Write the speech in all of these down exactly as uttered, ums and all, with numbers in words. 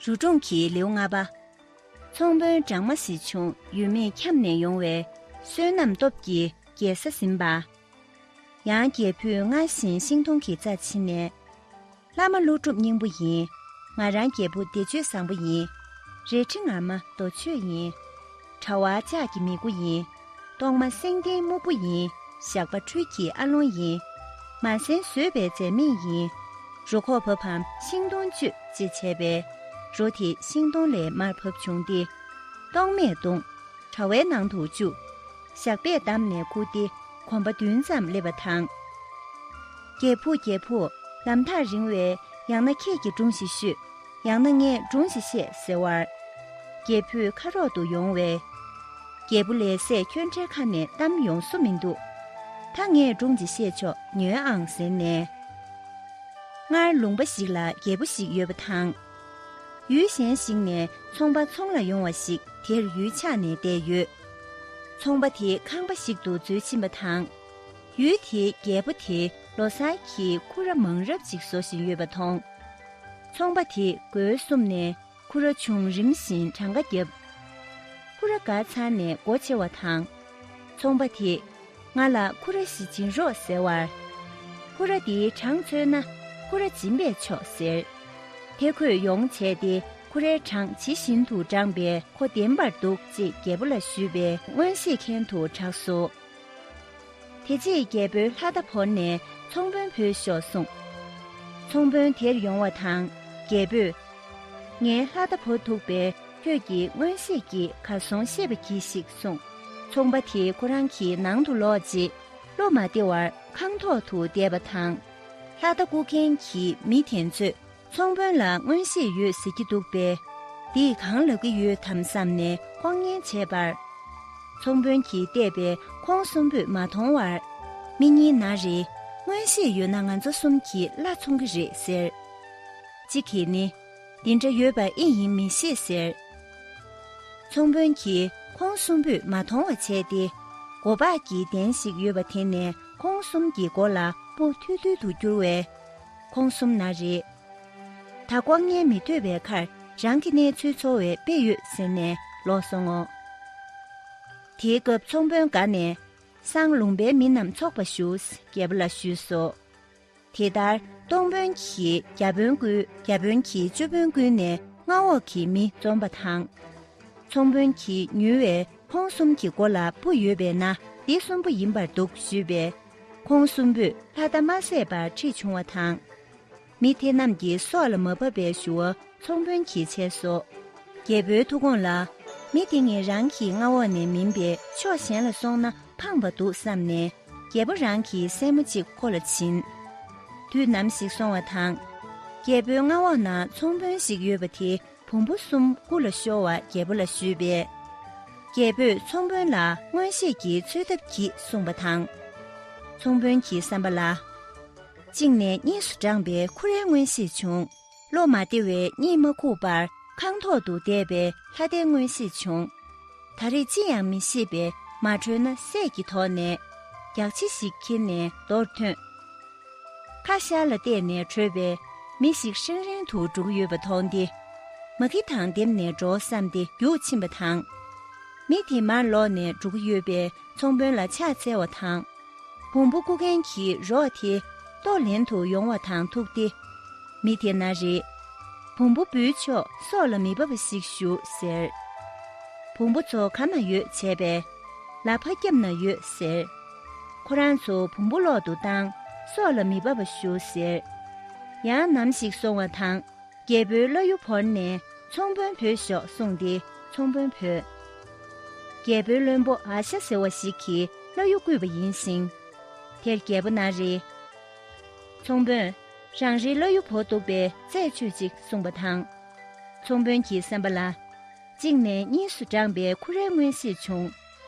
འབྲུ་སྒྲུང་གི་ལེའུ་ལྔ་པ། ཚོང་དཔོན་སྦྲང་མ་གཟི་ཆུང་ཡུལ་མིའི་ཁྱམས་ནས་ཡོང་བའི་བསོད་ནམས་སྟོབས་ཀྱིས་རྒྱལ་ས་ཟིན་པ། ཡང་རྒྱལ་བུས་སྔར་བཞིན་ཤིང་སྡོང་གི་རྩ་ཕྱེ་ནས། བླ་མ་ཀླུ་སྒྲུབ་སྙིང་པོ་ཡིན། ང་རང་རྒྱལ་པོ་བདེ་སྤྱོད་བཟང་པོ་ཡིན། རལ་གྲི་ངར་མ་རྡོ་ཆོས་ཡིན། དྲ་བ་ལྕགས་ཀྱི་མི་དགུ་ཡིན། གཏོར་མ་སེང་ལྡེང་སྨུག་པོ་ཡིན། ཞགས་པ་འཕྲུལ་གྱི་ཨ་ལོང་ཡིན། མ་སྲན་བཟོས་པའི་རྫས་མེད་ཡིན། རོ་ཁོག་བབ་བམ་ཤིང་སྡོང་གཅོད་ཅེས་བྱས་པས། རོ་དེ་ཤིང་སྡོང་ལས་མར་བབས་བྱུང་སྟེ། གཏོར་མས་བརྡུངས། དྲ་བའི་ནང་དུ་བཅུག་ཞགས་པས་བསྡམས་ནས་ཁུར་ཏེ་གོམ་པ་བདུན་ཙམ་སླེབས་པ་དང་། རྒྱལ་བུ། རྒྱལ་བུ། ལམ་ཐག་རིང་བས། ཡང་ན་ཁྱེད་ཀྱིས་སྒྲུང་ཞིག་ཤོད། ཡང་ན་ངས་སྒྲུང་ཞིག་བཤད་ཟེར་བར། རྒྱལ་བུས་ཁ་རོག་ཏུ་ཡོང་བས། རྒྱལ་པོ་ལས་སད། ཁྱོད་འཕྲལ་ཁ་ནས་གཏམ་ཡོང་བཟོ་མི་འདུག་ད་ངས་སྒྲུང་ཅིག་བཤད་ཆོག་ཉོན་ཨང་ཟེར་ནས། སྔར་ལུང་པ་ཞིག་ལ་རྒྱལ་པོ་ཞིག་ཡོད་པ་དང་། ཡུལ་གཞན་ཞིག་ནས་ཚོང་པ་ཚོང་ལ་ཡོང་བ་ཞིག་དེར་ཡུལ་ཆགས་ནས་བསྡད་ཡོད། ཚོང་པ་དེ་ཁང་པ་ཞིག་ཏུ་འཛུལ་ཕྱིན་པ་དང་། ཡུལ་དེའི་རྒྱལ་པོ་དེ་ལོ་སར་གྱི་ཁུ་ར་མང་རབ་ཅིག་བཟོ་བཞིན་ཡོད་པ་མཐོང་། ཚོང་པ་དེས་སྒོའི་གསུམ་ནས་ཁུ་ར་ཆུང་རིམ་བཞིན་གྲངས་ཀ་བརྒྱབ། ཁུ་ར་འགའ་ཚར་ནས་སྒོ་ཕྱེ་བ་དང་། ཚོང་པ་དེས། ང་ལ་ཁུ་ར་བཞི་སྦྱིན་རོགས་ཟེར་བར། ཁུ་ར་འདིའི་གྲངས་ཚོད་ན་ཁུ་ར་སྦྱིན་པས་ཆོག་ཟེར། དེ་ཁོས་ཡོང་བྱས་ཏེ་ཁུ་རའི་གྲངས་ཇི་བཞིན་དུ་བགྲངས་པས་ཁོ་བདེན་པར་འདུག་ཅེས་རྒྱལ་པོ་ལ་ཞུས་པས་མངོན་ཤེས་མཁན་དུ་གྲགས་སོ། དེ་རྗེས་རྒྱལ་པོའི་ལྷ་མདའ་བོར་ནས་ཚོང་དཔོན་བོས་ཤོག་གསུངས། ཚོང་དཔོན་དེར་ཡོང་བ་དང་རྒྱལ་པོས། ངའི་ལྷ་མདའ་བོར་ཐུབ་པས་ཁྱོད་ཀྱིས་མངོན་ཤེས་ཀྱིས་གར་སོང་ཤེས་པ་གྱིས་ཤིག་གསུངས། ཚོང་པ་དེ་ཁོ་རང་གི་ནང་དུ་ལོག་རྗེས་བློ་མ་བདེ་བར་ཁང་ཐོག་ཏུ་བསྡད་པ་དང་། ལྷ་མདའ་རྐུ་མཁན་གྱི་མི་དེ་ཚོས་ཚོང་དཔོན་ལ་མངོན་ཤེས་ཡོད་ཟེར་གྱི་འདུག་པས། འདིས་གང་ལབ་ཀྱི་ཡོད་དམ་བསམ་ནས་དཔང་ངན་བྱས་པར། ཚོང་དཔོན་གྱིས་བལྟས་པས་ཁོང་གསུམ་པོས་མ་མཐོང་བར། མི་གཉིས་ན་རེ། མངོན་ཤེས་ཡོད་ན་ང་ཚོ་གསུམ་གྱིས་གླ་འཚོང་གི་རེད་ཟེར། གཅིག་གིས་ནི། འདི་འདྲ་ཡོད་པ་ཨེ་ཡིན་མི་ཤེས་ཟེར། ཚོང་དཔོན་གྱིས་ཁོང་གསུམ་པོས་མ་མཐོང་བ་བྱས་ཏེ། སྒོ་འབག་གི་གདན་ཞིག་ཡོད་པ་དེ་ནས་ཁོང་གསུམ་གྱི་མགོ་ལ་སྤུ་ཐུལ་ཐུལ་དུ་བསྐྱུར་བས། ཁོང་གསུམ་ན་རེ། ད་དཀའ་ངལ་མི་འདོད་པའི་ཁར་རང་གི་གནས་ཚུལ་འཚོལ་བའི་དཔེ་ཡོད་ཟེར་ནས་ལོག་སོང་ངོ་། དེའི་སྐབས་ཚོང་དཔོན་དགའ་ནས། སང་ལུང་པའི་མི་རྣམས་ཚོགས་པ་ཞུ། རྒྱལ་པོ་ལ་ཞུས་སོ། དེ་ལྟར་གཏོང་དཔོན་གྱིས་བརྒྱ་དཔོན་བསྐུལ། བརྒྱ་དཔོན་གྱིས་བཅུ་དཔོན་བསྐུལ་ནས་མངའ་འོག་གི་མི་འཛོམས་པ་དང་། ཚོང་དཔོན་གྱིས་ཉུལ་བས་ཁོང་གསུམ་གྱི་མགོ་ལ་སྤུ་ཡོད་པས་ན་འདི་གསུམ་པོ་ཡིན་པར་འདུག་ཞུས་པས། ཁོང་གསུམ་པོས་ལྷ་མདའ་མ་བཟས་པར་ཁྲིད་བྱུང་བ་དང་། མི་དེ་རྣམས་ཀྱིས་སྲོག་ལ་མ་བབས་པའི་ཞུ་བ་ཚོང་དཔོན་གྱིས་བྱས་སོ། རྒྱལ་པོའི་ཐུགས་དགོངས་ལ། མི་དེ་ངེད་རང་གི་མངའ་འོག་ནས་མིན་པས་ཕྱོགས་གཞན་ལ་སོང་ན་ཕངས་པ་འདུག་བསམ་ནས། རྒྱལ་པོ་རང་གི་སྲས་མོ་གཅིག་ཁོ་ལ་བྱིན། དུས་ནམ་ཞིག་སོང་བ་དང་། རྒྱལ་པོའི་མངའ་འོག་ན་ཚོང་དཔོན་ཞིག་ཡོད་པ་དེ་བོང་བུ་གསུམ་སྐུ་ལ་ཤོར་བ་རྒྱལ་པོ་ལ་ཞུས་པས། རྒྱལ་པོས་ཚོང་དཔོན་ལ་མངོན་ཤེས་ཀྱིས་འཚོལ་ཐབས་གྱིས་གསུངས་པ་དང་། ཚོང་དཔོན་གྱི་བསམ་པ་ལ། གཅིག་ནས་གཉིས་སུ་བགྲངས་པའི་ཁུ་རའི་མངོན་ཤེས་བྱུང་། བློ་མ་བདེ་བས་གཉིད་མ་ཁུག་པར་ཁང་ཐོག་ཏུ་བསྡད་པའི་ལྷ་མདའི་མངོན་ཤེས་བྱུང་། ད་རེས་ཅི་ཡང་མི་ཤེས་པས་མ་བྲོས་ན་སད་ཀྱི་དོགས་ནས། རྒྱགས་ཕྱེ་ཞིག་ཁྱེར་ནས་རྡོར་ཐོན། ཁ་ཤར་ལ་བལྟས་ནས་བྲོས་པས་མི་ཞིག་ཧྲེང་ཧྲེང་དུ་འགྲོ་གི་ཡོད་པ་མཐོང་སྟེ། མ་གི་དང་ལྡེམ་ནས་འགྲོ་བསམ་སྟེ་རྒྱུགས་ཕྱིན་པ་དང་། མི་དེ་མར་ལོག་ནས་འགྲོ་གི་ཡོད་པས་ཚོང་དཔོན་ལ་ཕྱག་འཚལ་བ་དང་། བོང་བུ་རྐུ་མཁན་གྱིས་རོགས་དེ་ལྟོ་ལེན་དུ་ཡོང་བ་དང་ཐུག་སྟེ། མི་དེ་ན་རེ། བོང་བུ་འབུལ་ཆོག་སྲོག་ལ་མི་འབབ་པ་ཞིག་ཞུ་ཟེར། བོང་བུ་ཚོ་ག་ན་ཡོད་བྱས་པས། ལག་པ་རྒྱབ་ན་ཡོད་ཟེར། ཁོ་རང་ཚོ་བོང་བུ་ལོག་ཏུ་བཏང་སྲོག་ལ་མི་འབབ་པ་ཞུ་ཟེར། ཡང་ནམ་ཞིག་སོང་བ་དང་། རྒྱལ་པོའི་བླ་གཡུ་བོར་ནས་ཚོང་དཔོན་བོས་ཤོག་གསུངས་ཏེ་ཚོང་དཔོན་བོས། རྒྱལ་པོའི་བློན་པོ་ཨ་ཤ་ཟེར་བ་ཞིག་གིས་བླ་གཡུ་བརྐུས་པ་ཡིན་ཞིང་། དེར་རྒྱལ་པོ་ན་རེ། ཚོང་དཔོན། རང་རེའི་བླ་གཡུ་བོ་འདུག་པས་རྩད་གཅོད་ཅིག་གསུངས་པ་དང་། ཚོང་དཔོན་གྱི་བསམ་པ་ལ། གཅིག་ནས་གཉིས་སུ་བགྲངས་པའི་ཁུ་རའི་མངོན་ཤེས་བྱུང་།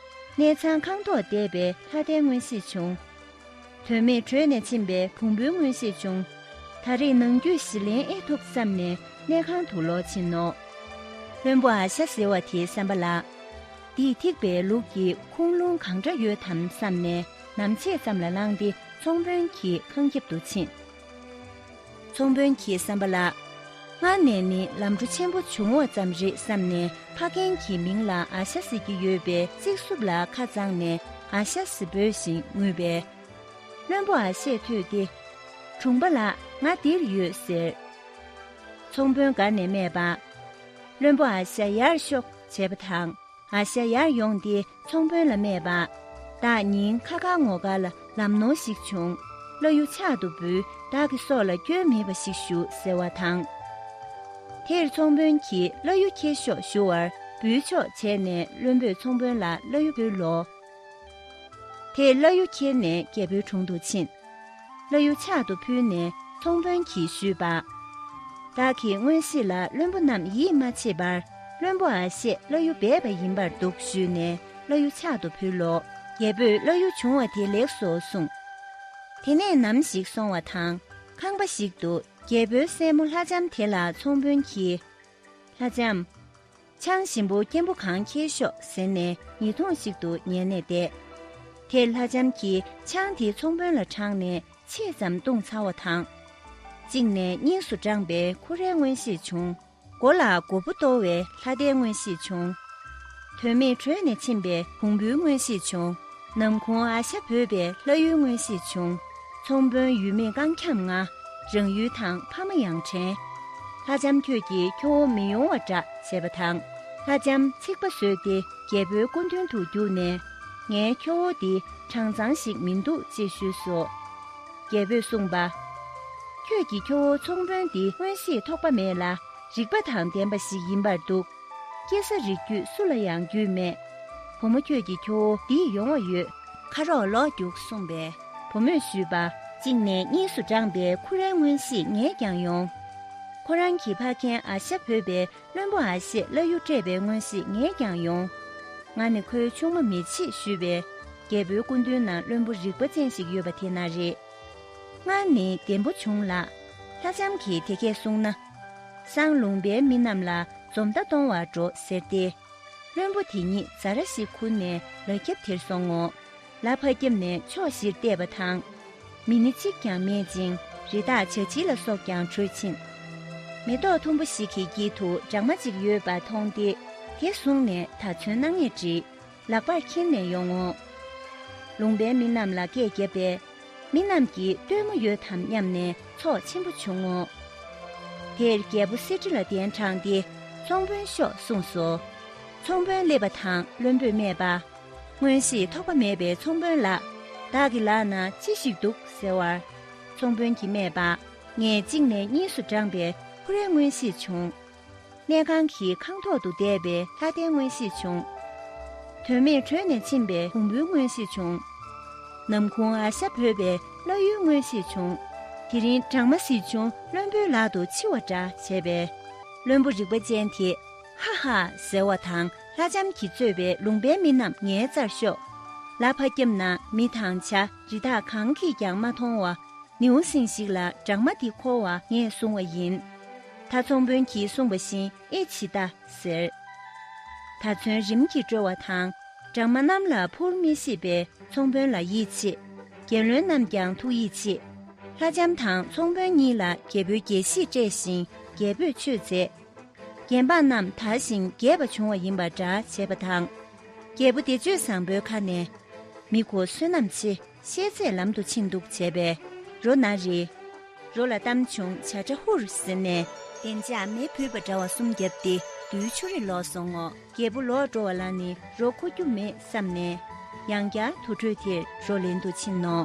གནས་ཚང་ཁང་ཐོག་བསྡད་པའི་ལྷ་མདའི་མངོན་ཤེས་བྱུང་། དོན་མེད་བྲོས་ནས་ཕྱིན་པའི་བོང་བུའི་མངོན་ཤེས་བྱུང་། ད་རེས་ནང་རྒྱུད་ཞི་ལེན་ཨེ་ཐུབ་བསམ་ནས་གནས་ཁང་དུ་ལོག་ཕྱིན་ནོ། བློན་པོ་ཨ་ཤ་ཟེར་བ་དེའི་བསམ་པ་ལ། འདིས་ཐིགས་པའི་ལུགས་ཀྱི་ཁུངས་ལུང་གང་འདྲ་ཡོད་དམ་བསམ་ནས་ནམ་ཕྱེད་ཙམ་ལ་ལངས་ཏེ་ཚོང་དཔོན་གྱི་ཁང་རྒྱབ་ཏུ་ཕྱིན། ཚོང་དཔོན་གྱི་བསམ་པ་ལ། སྔར་ནས་ནི་ལམ་འགྲོ་ཆེན་པོ་བྱུང་བ་ཙམ་རེད་བསམ་ནས་ཕ་རྒན་གྱི་མིང་ལ་ཨ་ཤ་ཟེར་གྱི་ཡོད་པས་རྩིག་སྲུབ་ལ་ཁ་བཙངས་ནས་ཨ་ཤ་ཟེར་འབོད་བཞིན་ངུས་པས། བློན་པོ་ཨ་ཤས་ཐོས་ཏེ། གྲོང་པ་ལགས། ང་འདིར་ཡོད་ཟེར། ཚོང་དཔོན་དགའ་ནས་སྨྲས་པ། བློན་པོ་ཨ་ཤ་ཡར་ཤོག་བྱས་པ་དང་། ཨ་ཤ་ཡར་ཡོང་སྟེ་ཚོང་དཔོན་ལ་སྨྲས་པ། བདག་ཉིན་ཁ་ཁ་ངོ་དགའ་ལ་ལམ་ནོར་ཞིག་བྱུང་། བླ་གཡུ་ཕྱག་ཏུ་འབུལ། བདག་གི་སྲོག་ལ་སྐྱོན་མེད་པ་ཞིག་ཞུ་ཟེར་བ་དང་། དེར་ཚོང་དཔོན་གྱིས་བླ་གཡུ་ཁྱེར་ཤོག་ཞུ་བར་འབུལ་ཆོག་བྱས་ནས་བློན་པོས་ཚོང་དཔོན་ལ་བླ་གཡུ་ཕུལ་ལོ། དེས་བླ་གཡུ་ཁྱེར་ནས་རྒྱལ་པོའི་དྲུང་དུ་ཕྱིན། བླ་གཡུ་ཕྱག་ཏུ་ཕུལ་ནས་ཚོང་དཔོན་གྱིས་ཞུས་པ། བདག་གིས་མངོན་ཤེས་ལ་བློན་པོ་རྣམས་ཡིད་མ་ཆེས་པར་བློན་པོ་ཨ་ཤས་བླ་གཡུ་སྦས་པ་ཡིན་པར་འདུག་ཞུས་ནས་བླ་གཡུ་ཕྱག་ཏུ་ཕུལ་ལོ། རྒྱལ་པོས་བླ་གཡུ་བྱུང་བ་དེ་ལེགས་སོ་གསུངས། དེ་ནས་ནམ་ཞིག་སོང་བ་དང་ཁང་པ་ཞིག་ཏུ་རྒྱལ་པོའི་སྲས་མོ་ལྷ་ལྕམ་དེ་ལ་ཚོང་དཔོན་གྱིས། ལྷ་ལྕམ། ཆང་ཞིམ་པོ་སྐྱེན་པོ་གང་ཁྱེར་ཤོག་ཟེར་ནས་ཉིས་ཐོངས་ཤིག་ཏུ་ཉལ་ནས་བསྡད། དེར་ལྷ་ལྕམ་གྱིས་ཆང་དེ་ཚོང་དཔོན་ལ་དྲངས་ནས་ཕྱེད་ཙམ་བཏུངས་ཚར་བ་དང་། གཅིག་ནས་གཉིས་སུ་བགྲངས་པའི་ཁུ་རའི་མངོན་ཤེས་བྱུང་། མགོ་ལ་མགོ་བོ་གཏོར་བའི་ལྷ་ལྡན་མངོན་ཤེས་བྱུང་། དོན་མེད་བྲོས་ནས་ཕྱིན་པའི་བོང་བུའི་མངོན་ཤེས་བྱུང་། ནམ་གུང་ཨ་ཤ་བོས་པའི་ལྷ་ཡུལ་མངོན་ཤེས་བྱུང་། ཚོང་དཔོན་ཡུལ་མེད་རྐང་འཁྱམས་ང་། རང་ཡུལ་དང་ཕ་མ་ཡང་དྲན། ལྷ་ལྕམ་ཁྱོད་ཀྱིས་ཁྱོ་བོ་མི་ཡོང་བ་འདྲ་བྱས་པ་དང་། ལྷ་ལྕམ་ཚིག་པ་བཟོས་ཏེ་རྒྱལ་པོའི་སྐུ་མདུན་དུ་རྒྱུགས་ནས། ངའི་ཁྱོ་བོ་འདི་གྲངས་ཚང་ཞིག་མི་འདུག་ཅེས་ཞུས་སོ། རྒྱལ་པོས་གསུངས་པ། ཁྱོད་ཀྱི་ཁྱོ་བོ་ཚོང་དཔོན་འདི་མངོན་ཤེས་ཐོགས་པ་མེད་ལ་རིག་པ་དང་ལྡན་པ་ཞིག་ཡིན་པར་འདུག། སྐྱེ་ས་རིགས་རྒྱུད་སུ་ལ་ཡང་རྒྱུད་མེད། བུ་མོ་ཁྱོད་ཀྱི་ཁྱོ་བོ་འདིས་ཡོང་བ་ཡོད། ཁ་རོག་ལོག་རྒྱུགས་གསུངས་པས། བུ་མོས་ཞུས་པ། གཅིག་ནས་གཉིས་སུ་བགྲངས་པའི་ཁུ་རའི་མངོན་ཤེས་ངས་ཀྱང་ཡོང་། ཁོ་རང་གི་ཕ་རྒན་ཨ་ཤ་བོས་པའི་བློན་པོ་ཨ་ཤས་བླ་གཡུ་སྤྲད་པའི་མངོན་ཤེས་ངས་ཀྱང་ཡོང་། ང་ནི་ཁོའི་ཆུང་མ་མི་བྱེད་ཞུས་པས། རྒྱལ་པོའི་སྐུ་མདུན་ན་བློན་པོ་རིག་པ་ཅན་ཞིག་ཡོད་པ་དེ་ན་རེད། སྔར་ནི་ལྡེམ་པོ་བྱུང་ལགས། ལྷ་ལྕམ་གྱིས་དེ་སྐད་གསུངས་ན། སང་ལུང་པའི་མི་རྣམས་ལ་འཛོམས་མདའ་གཏོང་བར་འགྲོ་ཟེར་ཏེ། བློན་པོ་དེ་ཉིད་ཛ་ར་ཞིག་ཁུར་ནས་ལ་རྒྱབ་དེར་སོང་ངོ་། ལ་ཕ་རྒྱབ་ནས་ཕྱོགས་བཞིར་བལྟས་པ་དང་། མི་ནི་གཅིག་ཀྱང་མེད་ཅིང་རི་དྭགས་བྱ་བྱིའུ་ལ་སོགས་ཀྱང་བྲོས་ཕྱིན། མེ་ཏོག་མཐོན་པོ་ཞིག་གི་དཀྱིལ་དུ་སྦྲང་མ་གཅིག་ཡོད་པ་མཐོང་སྟེ་དེ་བཟུང་ནས་ད་ཚོན་སྣ་ལྔས་བྲིས། ལག་པར་འཁྱེར་ནས་ཡོང་ངོ་། ལུང་པའི་མི་རྣམས་ལ་སྐད་བརྒྱབ་པས། མི་རྣམས་ཀྱིས་ལྟོས་མོ་ཡོད་དམ་སྙམ་ནས་ཚོགས་ཆེན་པོ་བྱུང་ངོ་། དེར་རྒྱལ་པོ་གསེར་ཁྲི་ལ་གདན་དྲངས་ཏེ་ཚོང་དཔོན་ཤོག་གསུངས་སོ། ཚོང་དཔོན་སླེབས་པ་དང་བློན་པོས་སྨྲས་པ། མངོན་ཤེས་ཐོགས་པ་མེད་པའི་ཚོང་དཔོན་ལགས། བདག་གི་ལག་ན་ཅི་ཞིག་འདུག་ཟེར་བར། ཚོང་དཔོན་གྱིས་སྨྲས་པ། ངས་གཅིག་ནས་གཉིས་སུ་བགྲངས་པའི་ཁུ་རའི་མངོན་ཤེས་བྱུང་། གནས་ཁང་གི་ཁང་ཐོག་ཏུ་བསྡད་པའི་ལྷ་ལྡན་མངོན་ཤེས་བྱུང་། དོན་མེད་བྲོས་ནས་ཕྱིན་པའི་བོང་བུའི་མངོན་ཤེས་བྱུང་། ནམ་གུང་ཨ་ཤ་བོས་པའི་བླ་གཡུའི་མངོན་ཤེས་བྱུང་། དེ་རིང་སྦྲང་མ་གཟིག་ཆུང་བློན་པོའི་ལག་ཏུ་འཆི་བ་འདྲ་བྱས་པས། བློན་པོ་རིག་པ་ཅན་དེས་ཧ་ཧ་ཟེར་བ་དང་ལྷ་ལྕམ་གྱིས་གཙོས་པའི་ལུང་པའི་མི་རྣམས་ངའི་རྩར་ཤོག། ལ་ཕ་རྒྱབ་ན་མི་དང་བྱ་རི་དྭགས་གང་གིས་ཀྱང་མ་མཐོང་བ། ནེའུ་གསིང་ཞིག་ལ་སྦྲང་མ་འདི་འཁོར་བ་ངས་བཟུང་བ་ཡིན། ད་ཚོང་དཔོན་གྱིས་གསུངས་པ་བཞིན་ཨེ་བྱེད་ད་ཟེར། ད་ཚོན་རིམ་གྱིས་བཀྲོལ་བ་དང་སྦྲང་མ་གནམ་ལ་འཕུར་མི་ཤེས་པས་ཚོང་དཔོན་ལ་ཡིད་ཆེས། རྒྱལ་བློན་རྣམས་ཀྱང་ཐུགས་ཡིད་ཆེས། ལྷ་ལྕམ་དང་ཚོང་དཔོན་གཉིས་ལ་རྒྱལ་པོའི་རྒྱལ་གཞིས་སྤྲད་ཞིང་རྒྱལ་པོས་ཆོས་མཛད། རྒྱལ་འབངས་རྣམས་དར་ཞིང་རྒྱས་པ་བྱུང་བ་ཡིན་པ་འདྲ་བྱས་པ་དང་། རྒྱལ་པོ་བདེ་སྤྱོད་བཟང་པོའི་ཁ་ནས། མི་ཁོ་བསོད་ནམས་ཆེ། ཤེས་ཚད་ལམ་དུ་ཕྱིན་འདུག་བྱས་པས། རོ་ན་རེ། རོ་ལ་གཏམ་བྱུང་བྱ་ཁྲ་ཧུར་ཟེར་ནས། བདེ་འཇགས་མེ་བུས་པ་འདྲ་བ་གསུམ་བརྒྱབ་སྟེ་རྡུལ་ཆུ་རེ་ལོག་སོང་ངོ་། རྒྱལ་པོ་ལོག་འགྲོ་བ་ལ་ནི་རོ་ཁོ་རྒྱུ་མེད་བསམ་ནས། ཡང་བསྐྱར་དུར་ཁྲོད་དེར་རོ་ལེན་དུ་ཕྱིན་ནོ།